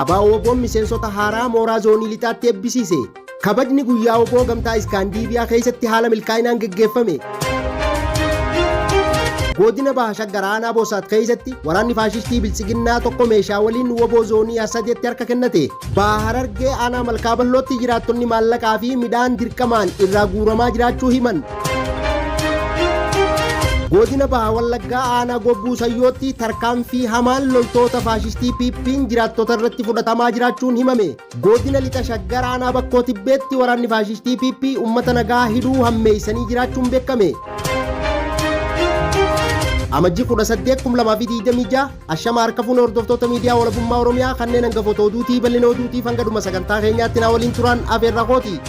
ABO WBO'n miseensota haaraa mooraa zoonii lixaatti eebbisiise. Kabajni guyyaa WBO gamtaa Iskaandiiviyaa keessatti haala milkaa'inaan geggeeffame. Godina Baha Shaggar aanaa Boosaat keessatti waraanni faashistii Biltsiginnaa tokko meeshaa waliin WBO zoonii Asadeetti harka kennate. Baha Harargee aanaa Malkaa Ballootti jiraattonni maallaqaa fi midhaan dirqamaan irraa guuramaa jiraachuu himan. Godina Baha Wallaggaa aanaa Gobbuu Sayyootti tarkaanfii hamaan loltoota faashistii PP'n jiraattota irratti fudhatamaa jiraachuun himame. Godina Lixa Shaggar aanaa Bakkoo Tibbeetti waraanni faashistii PP uummata nagaa hidhuu hammeessanii jiraachuun beekame. Amajjii 18, 2026 ashama harka fuune hordoftoota miidiyaa walabummaa Oromiyaa kanneen hangafoota oduutii bal'ina oduutiif hanga dhuma sagantaa keenyaatti naa waliin turan afeerra kooti.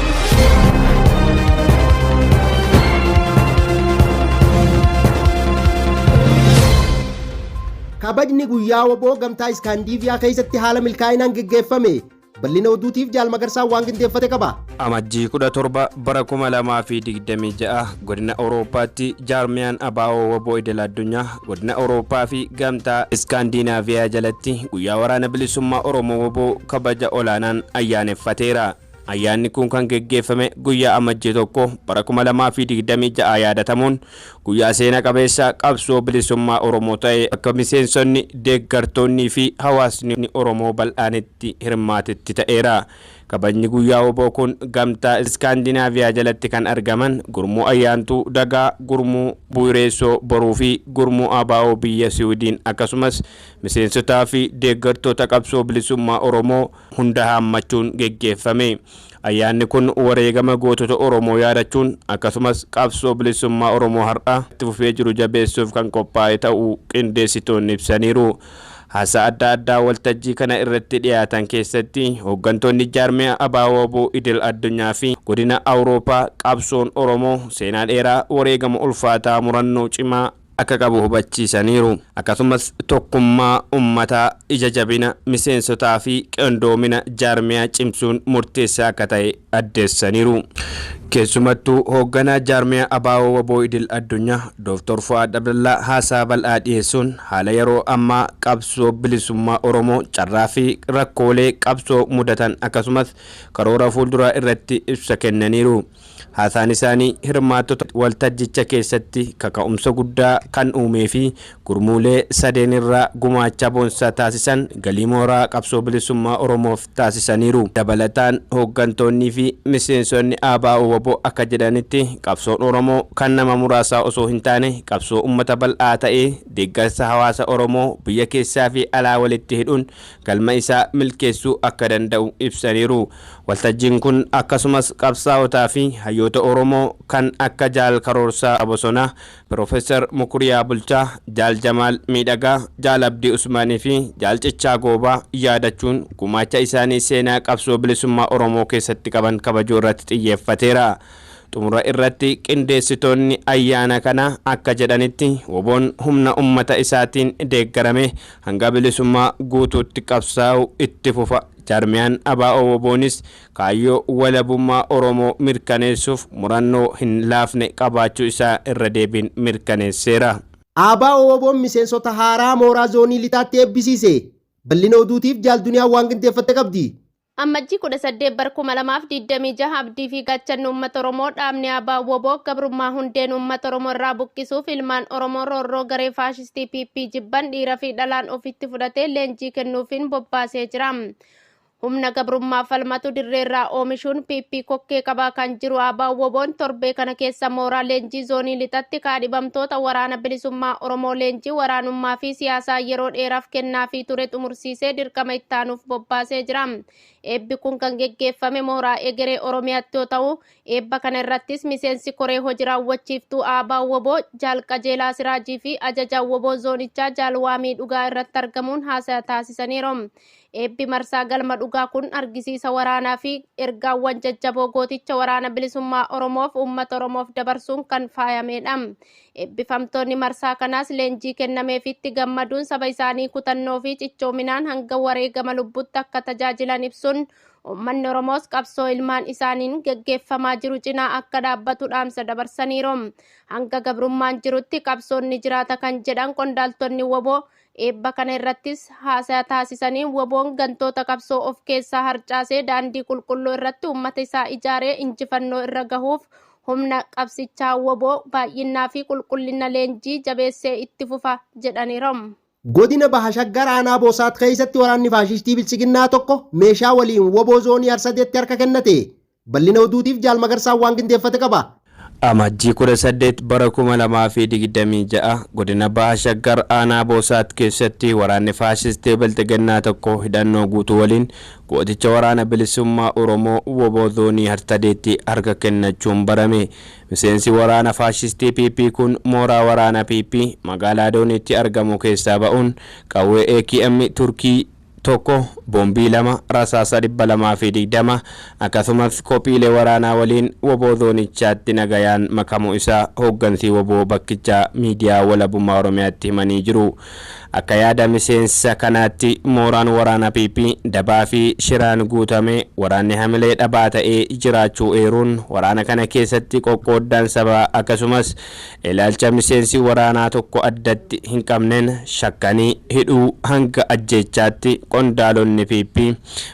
Kabajni guyyaa WBO gamtaa Iskaandiiviyaa keessatti haala milkaa'inaan geggeeffame. Bal'ina oduutiif Jaal Magarsaan waan qindeeffate qaba. Amajjii 17 bara 2026 godina Awurooppaatti jaarmiyaan ABO WBO idil addunyaa godina Awurooppaa fi gamtaa Iskaandinaaviyaa jalatti guyyaa waraana bilisummaa Oromoo WBO kabaja olaanaan ayyaaneffateera. Ayyaanni kun kan geggeeffame guyyaa Amajjii 1 bara 2026 yaadatamuun guyyaa seena qabeessa qabsoo bilisummaa Oromoo ta'e akka miseensonni, deeggartoonnii fi hawaasni Oromoo bal'aanitti hirmaatetti ta'eera. Kabajni guyyaa WBO kun gamtaa Iskaandinaaviyaa jalatti kan argaman gurmuu Ayyaantuu Dagaa, gurmuu Bu'ireessoo Boruu fi gurmuu ABO biyya Siwiidin akkasumas miseensotaa fi deeggartoota qabsoo bilisummaa Oromoo hunda haammachuun geggeeffame. Ayyaanni kun wareegama gootota Oromoo yaadachuun akkasumas qabsoo bilisummaa Oromoo har'a itti fufee jiru jabeessuuf kan qophaa'e ta'uu qindeessitoonni ibsaniiru. Haasaa adda addaa waltajjii kana irratti dhiyaatan keessatti hooggantoonni jaarmiyaa ABO WBO idil addunyaa fi godina Awurooppaa qabsoon Oromoo seenaa dheeraa wareegama ulfaataa murannoo cimaa akka qabu hubachiisaniiru. Akkasumas tokkummaa uummataa, ija jabina miseensotaa fi qindoomina jaarmiyaa cimsuun murteessaa akka ta'e addeessaniiru. Keessumattuu hoogganaa jaarmiyaa ABO WBO idil addunyaa Dooktor Fu'aad Abdallaa haasaa bal'aa dhiyeessuun haala yeroo ammaa qabsoo bilisummaa Oromoo carraa fi rakkoolee qabsoo mudatan akkasumas karoora fuulduraa irratti ibsa kennaniiru. Haasaan isaanii hirmaattota waltajjicha keessatti kaka'umsa guddaa kan uumee fi gurmuulee sadeen irraa gumaacha boonsaa taasisan galii mooraa qabsoo bilisummaa Oromoof taasisaniiru. Dabalataan hooggantoonnii fi miseensonni ABO WBO akka jedhanitti qabsoon Oromoo kan nama muraasaa osoo hin taane qabsoo uummata bal'aa ta'ee deeggarsa hawaasa Oromoo biyya keessaa fi alaa walitti hidhuun galma isaa milkeessuu akka danda'u ibsaniiru. Waltajjiin kun akkasumas qabsaa'otaa fi hayyoota Oromoo kan akka Jaal Karoorsaa Bosonaa, Piroofeesar Mukuriyaa Bulchaa, Jaal Jamaal Miidhagaa, Jaal Abdii Usmaanii fi Jaal Cichaa Goobaa yaadachuun gumaacha isaanii seenaa qabsoo bilisummaa Oromoo keessatti qaban kabajuu irratti xiyyeeffateera. Xumura irratti qindeessitoonni ayyaana kana akka jedhanitti WBO'n humna uummata isaatiin deeggarame hanga bilisummaa guutuutti qabsaa'u itti fufa. Jaarmiyaan ABO WBO'nis kaayyoo walabummaa Oromoo mirkaneessuuf murannoo hin laafne qabaachuu isaa irra deebiin mirkaneesseera. ABO WBO'n miseensota haaraa mooraa zoonii lixaatti eebbisiise. Bal'ina oduutiif Jaal Duniyaan waan qindeeffatte qabdi. Amajjii 18 bara 2026 abdii fi gaachanni uummata Oromoo dhaabni ABO WBO gabrummaa hundeen uummata Oromoo irraa buqqisuuf ilmaan Oromoo roorroo garee faashistii PP jibban dhiira fi dhalaan ofitti fudhatee leenjii kennuufiin bobbaasee jira. Humna gabrummaa falmatu dirreerraa oomishuun PP kokkee qabaa kan jiru ABO WBO'n torbee kana keessa mooraa leenjii zoonii lixatti kaadhibamtoota waraana bilisummaa Oromoo leenjii waraanummaa fi siyaasaa yeroo dheeraaf kennaafii ture xumursiisee dirqama ittaanuuf bobbaasee jira. Eebbi kun kan geggeeffame mooraa egeree Oromiyaatti yoo ta'u, eebba kana irrattis miseensi koree hojii raawwachiiftuu ABO WBO Jaal Qajeelaa Siraajii fi ajajaa WBO zoonichaa Jaal Waamii Dhugaa irratti argamuun haasaa taasisaniiru. Eebbi marsaa galma dhugaa kun argisiisa waraanaa fi ergaawwan jajjaboo gooticha waraana bilisummaa Oromoof uummata Oromoof dabarsuun kan faayamedha. Eebbifamtoonni marsaa kanaas leenjii kennameefitti gammaduun saba isaanii kutannoo fi cichoominaan hanga wareegama lubbutti akka tajaajilan ibsuun Uummanni Oromoos qabsoo ilmaan isaaniin geggeeffamaa jiru cinaa akka dhaabbatu dhaamsa dabarsaniiru. Hanga gabrummaan jirutti qabsoon ni jiraata kan jedhan qondaaltonni WBO eebba kana irrattis haasaa taasisanii WBOn gantoota qabsoo of keessaa harcaasee daandii qulqulluu irratti uummata isaa ijaaree injifannoo irra gahuuf humna qabsichaa WBO baay'inaa fi qulqullina leenjii jabeessee itti fufa jedhaniiru. Godina Baha Shaggar aanaa Boosaat keessatti waraanni faashistii Bilchiginnaa tokko meeshaa waliin WBO zoonii Arsadeetti harka kennate. Bal'ina oduutiif Jaal Magarsaan waan qindeeffate qaba. Amajjii 18 bara 2026 godina Baha Shaggar aanaa Boosaat keessatti waraanni faashistii Bilxiginnaa tokko hidhannoo guutuu waliin gooticha waraana bilisummaa Oromoo WBO zoonii Harsadeetti harka kennachuun barame. Miseensi waraana faashistii PP kun mooraa waraana PP magaalaa Dooniitti argamu keessaa ba'uun qawwee AKM Turkii 1, boombii 2, rasaasa 220 akkasumas kophiilee waraanaa waliin WBO zoonichaatti nagayaan makamuu isaa hooggansi WBO bakkichaa miidiyaa walabummaa Oromiyaatti himanii jiru. Akka yaada miseensa kanaatti mooraan waraana PP dabaa fi shiraan guutame waraanni hamilee dhabaa ta'ee jiraachuu eeruun waraana kana keessatti qoqqooddaan sabaa akkasumas ilaalcha miseensi waraanaa tokko addatti hin qabneen shakkanii hidhuu hanga ajjeechaatti qondaalonni PP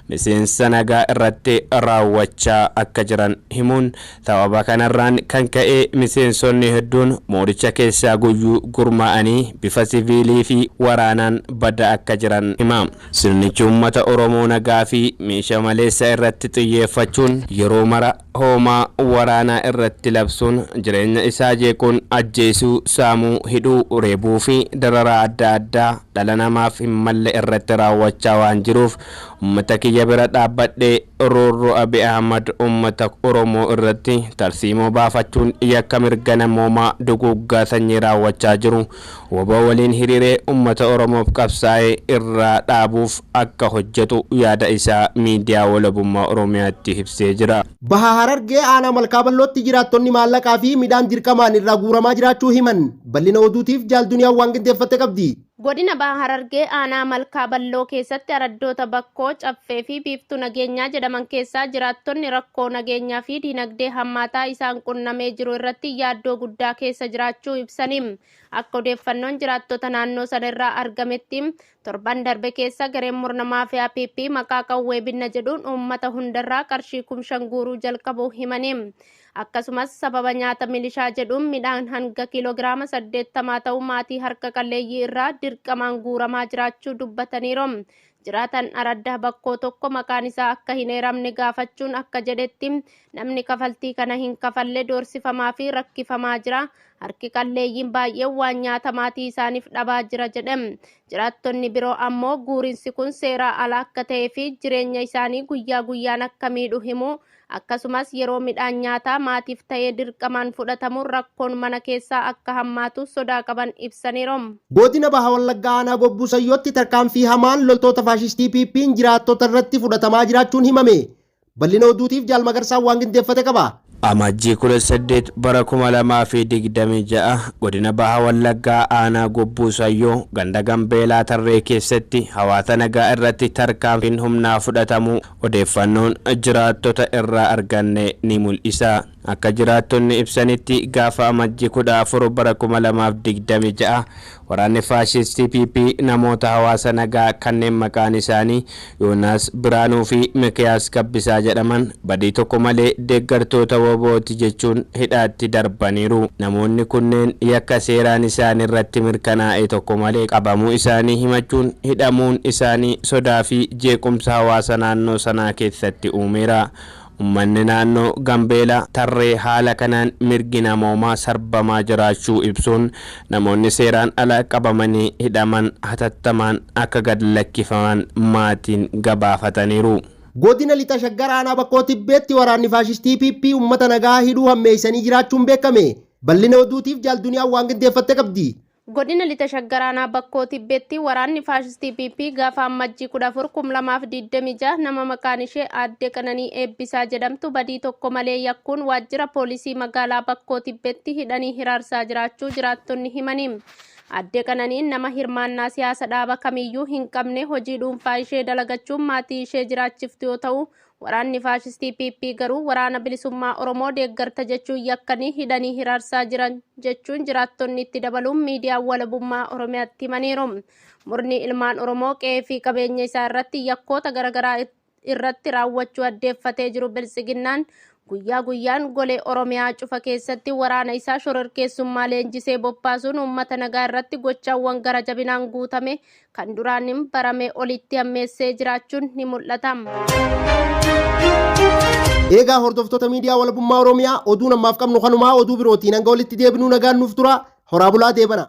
miseensa nagaa irratti raawwachaa akka jiran himuun sababa kanarraan kan ka'e miseensonni hedduun mooricha keessaa guyyuu gurmaa'anii bifa siviilii fi waraanaan bada akka jiran hima. Sirnichi uummata Oromoo nagaa fi meeshaa maleessa irratti xiyyeeffachuun yeroo mara hoomaa waraanaa irratti labsuun jireenya isaa jeequun ajjeesuu, saamuu, hidhuu, reebuu fi dararaa adda addaa dhala namaaf hin malle irratti raawwachaa waan jiruuf uummata kiyya bira dhaabbadhee roorroo Abiy Ahmad uummata Oromoo irratti tarsiimoo baafachuun yakka mirga namoomaa duguuggaa sanyii raawwachaa jiru WBO waliin hiriiree uummata Oromoof qabsaa'ee irraa dhaabuuf akka hojjetu yaada isaa miidiyaa walabummaa Oromiyaatti ibsee jira. Baha Harargee aanaa Malkaa Ballootti jiraattonni maallaqaa fi midhaan dirqamaan irraa guuramaa jiraachuu himan. Bal'ina oduutiif Jaal Duniyaan waan qindeeffatte qabdi. Godina Baha Harargee aanaa Malkaa Balloo keessatti araddoota Bakkoo, Caffee fi Biiftuu Nageenyaa jedhaman keessaa jiraattonni rakkoo nageenyaa fi diinagdee hammaataa isaan qunnamee jiru irratti yaaddoo guddaa keessa jiraachuu ibsanii. Akka odeeffannoon jiraattota naannoo sana irraa argametti torban darbe keessa gareen murna maafiyaa PP maqaa qawwee binna jedhuun uummata hundarraa qarshii 5,000 guuruu jalqabuu himanii. Akkasumas sababa nyaata milishaa jedhuun midhaan hanga kiiloogiraama 80 ta'u maatii harka qalleeyyii irraa dirqamaan guuramaa jiraachuu dubbataniiru. Jiraatan araddaa Bakkoo tokko maqaan isaa akka hin eeramne gaafachuun akka jedhetti namni kafaltii kana hin kafalle doorsifamaa fi rakkifamaa jira. Harki qalleeyyiin baay'een waan nyaata maatii isaaniif dhabaa jira jedhe. Jiraattonni biroo ammoo guurinsi kun seeraa ala akka ta'ee fi jireenya isaanii guyyaa guyyaan akka miidhu himu. Akkasumas yeroo midhaan nyaataa maatiif ta'ee dirqamaan fudhatamuun rakkoon mana keessaa akka hammaatu sodaa qaban ibsaniiru. Godina Baha Wallaggaa aanaa Gobbuu Sayyootti tarkaanfii hamaan loltoota faashistii PP'n jiraattota irratti fudhatamaa jiraachuun himame. Bal'ina oduutiif Jaal Magarsaan waan qindeeffate qaba. Amajjii 18 bara 2026 godina Baha Wallaggaa aanaa Gobbuu Sayyoo ganda Gambeelaa Tarree keessatti hawaasa nagaa irratti tarkaanfiin humnaa fudhatamuu odeeffannoon jiraattota irraa arganne ni mul'isa. Akka jiraattonni ibsanitti gaafa Amajjii 14 bara 2026 waraanni faashistii PP namoota hawaasa nagaa kanneen maqaan isaanii Yoonaas Biraanuu fi Mikiyaas Gabbisaa jedhaman badii tokko malee deeggartoota WBOti jechuun hidhaatti darbaniiru. Namoonni kunneen yakka seeraan isaan irratti mirkanaa'e tokko malee qabamuu isaanii himachuun hidhamuun isaanii sodaa fi jeequmsa hawaasa naannoo sanaa keessatti uumeera. Uummanni naannoo Gambeelaa Tarree haala kanaan mirgi namoomaa sarbamaa jiraachuu ibsuun namoonni seeraan ala qabamanii hidhaman hatattamaan akka gad lakkifaman maatiin gabaafataniiru. Godina Lixa Shaggar aanaa Bakkoo Tibbeetti waraanni faashistii PP uummata nagaa hidhuu hammeessanii jiraachuun beekame. Bal'ina oduutiif Jaal Duniyaan waan qindeeffatte qabdi. Godina Lixa Shaggar aanaa Bakkoo Tibbeetti waraanni faashistii PP gaafa Ammajjii 14 2026 nama maqaan ishee Aadde Qananii Eebbisaa jedhamtu badii tokko malee yakkuun waajjira poolisii magaalaa Bakkoo Tibbeetti hidhanii hiraarsaa jiraachuu jiraattonni himanii. Aadde Qananiin nama hirmaannaa siyaasa dhaaba kamiyyuu hin qabne hojii dhuunfaa ishee dalagachuun maatii ishee jiraachiftu yoo ta'u, waraanni faashistii PP garuu waraana bilisummaa Oromoo deeggarta jechuun yakkanii hidhanii hiraarsaa jiran jechuun jiraattonni itti dabaluun miidiyaa walabummaa Oromiyaatti himaniiru. Murni ilmaan Oromoo qe'ee fi qabeenya isaa irratti yakkoota garaagaraa irratti raawwachuu addeeffatee jiru biltsiginnaan guyyaa guyyaan golee Oromiyaa cufa keessatti waraana isaa shororkeessummaa leenjisee bobbaasuun uummata nagaa irratti gochaawwan gara jabinaan guutame kan duraan hin barame olitti hammeessee jiraachuun ni mul'ata. Eegaa hordoftoota miidiyaa walabummaa Oromiyaa, oduun ammaaf qabnu kanumaa. Oduu birootiin hanga walitti deebinuu nagaan nuuf tura. Horaa bulaa, deebana.